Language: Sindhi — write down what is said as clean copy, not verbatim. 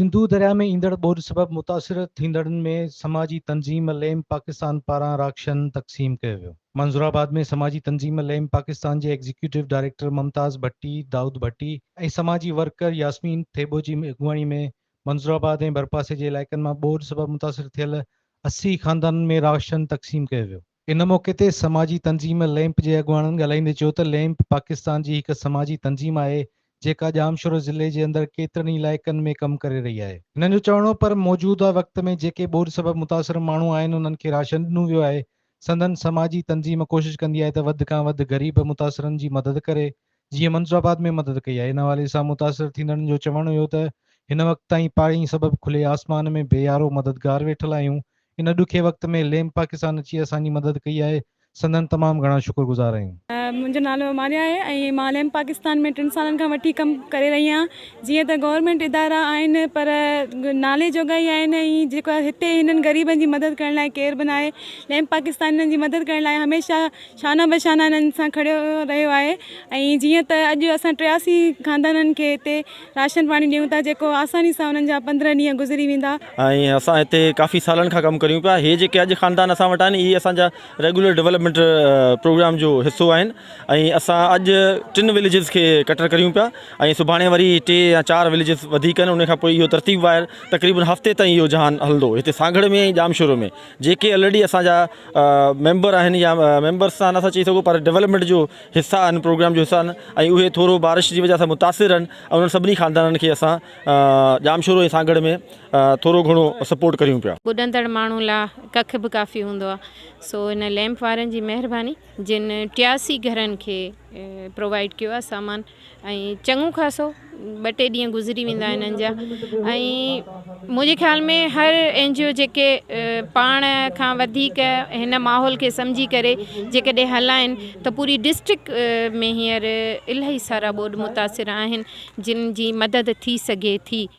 سنڌو درياء ۾ ايندڙ ٻوڏ سبب متاثر ٿيندڙن ۾ سماجي تنظيم ليم پاڪستان پاران راشن تقسيم ڪيو ويو. منظورآباد ۾ سماجي تنظيم ليم پاڪستان جي ايگزيڪيوٽو ڊائريڪٽر ممتاز ڀٽي، دائود ڀٽي ۽ سماجي ورڪر ياسمين ٿيٻو جي اڳواڻي ۾ منظورآباد ۽ ڀرپاسي جي علائقن مان ٻوڏ سبب متاثر ٿيل 80 خاندانن ۾ راشن تقسيم ڪيو ويو. ان موقعي تي سماجي تنظيم ليمپ جي اڳواڻن ڳالهائيندي چيو ته ليمپ پاڪستان جي هڪ سماجي تنظيم آهي جيڪا ڄامشورو ضلعي جي اندر ڪيترن ئي علائقن ۾ ڪم ڪري رهي آهي. هنن جو چوڻ هو پر موجوده وقت ۾ جيڪي ٻوڏ سبب متاثر ماڻهو آهن انهن کي راشن ڏنو ويو آهي، سندن سماجي تنظيم ڪوشش ڪندي آهي ته وڌ کان وڌ غريب متاثرن جي مدد ڪري جيئن منصورآباد ۾ مدد ڪئي آهي. ان حوالي سان متاثر ٿيندڙن جو چوڻ هيو ته هن وقت تائين پاڻي سبب کلي آسمان ۾ بي يارو مددگار ويٺل آهيون، ان ڏکي وقت ۾ ليم پاڪستان اچي اسان جي مدد ڪئي آهي سندن تمام گهڻا شڪر گذار آهيون. منهنجو نالو ماريا آهي ۽ مان ليم پاڪستان ۾ ٽن سالن کان وٺي ڪم ڪري رهي آهيان جيئن ته گورنمينٽ ادارا آهن پر نالي جوڳا ئي آهن ۽ جيڪو هتي هنن غريبن جي مدد ڪرڻ لاء ڪير به ناهي ليم پاڪستان هنن جي مدد ڪرڻ لاء هميشه شانه بشانه هنن سان کڙيو رهيو آهي ۽ جيئن ته اڄ اسان 83 خاندانن کي هتي راشن پاڻي ڏيون ٿا جيڪو آساني سان انهن جا 15 ڏينهن گذري ويندا. ۽ اسان هتي ڪافي سالن کان ڪم ڪريون پيا هي جيڪي اڄ خاندان اسان وٽ آهن اهي اسان جا ريگولر ڊولپمينٽ پروگرام جو حصو آهن ۽ اسان اڄ ٽن وليجز کي ڪٽر ڪريون پيا ۽ سڀاڻي وري ٽي يا چار وليجز وڌيڪ آهن ان کان پوء اهو ترتيب وار تقريبن هفتي تائين اهو جهان هلندو هتي سانگهڙ ۾ ۽ ڄامشورو ۾ جيڪي الريڊي اسان جا ميمبر آهن يا ميمبرس ته نٿا چئي سگهون پر ڊولپمينٽ جو حصا آهن پروگرام جو حصا آهن ۽ اهي ٿورو بارش جي وجه سان متاثر آهن ۽ انهن سڀني خاندانن کي اسان ڄامشورو ۽ سانگهڙ ۾ ٿورو گهڻو سپورٽ ڪريون پيا. ٻڏندڙ ماڻهو لا ڪک به ڪافي هوندو آ سو ان ليمپ وارن جي مهرباني جن 83 گهرن کي پرووائيڊ ڪيو آ سامان ۽ چڱو خاصو ٻه ٽي ڏينهن گذري ويندا انهن جا ۽ منهنجي خيال ۾ هر اين جي او جيڪي پاڻ کان وڌيڪ هن ماحول کي سمجهي ڪري جيڪڏهن هلائن ته پوري ڊسٽرڪٽ ۾ هينئر الاهي سارا ٻوڏ متاثر آهن جن جي مدد ٿي سگهي ٿي.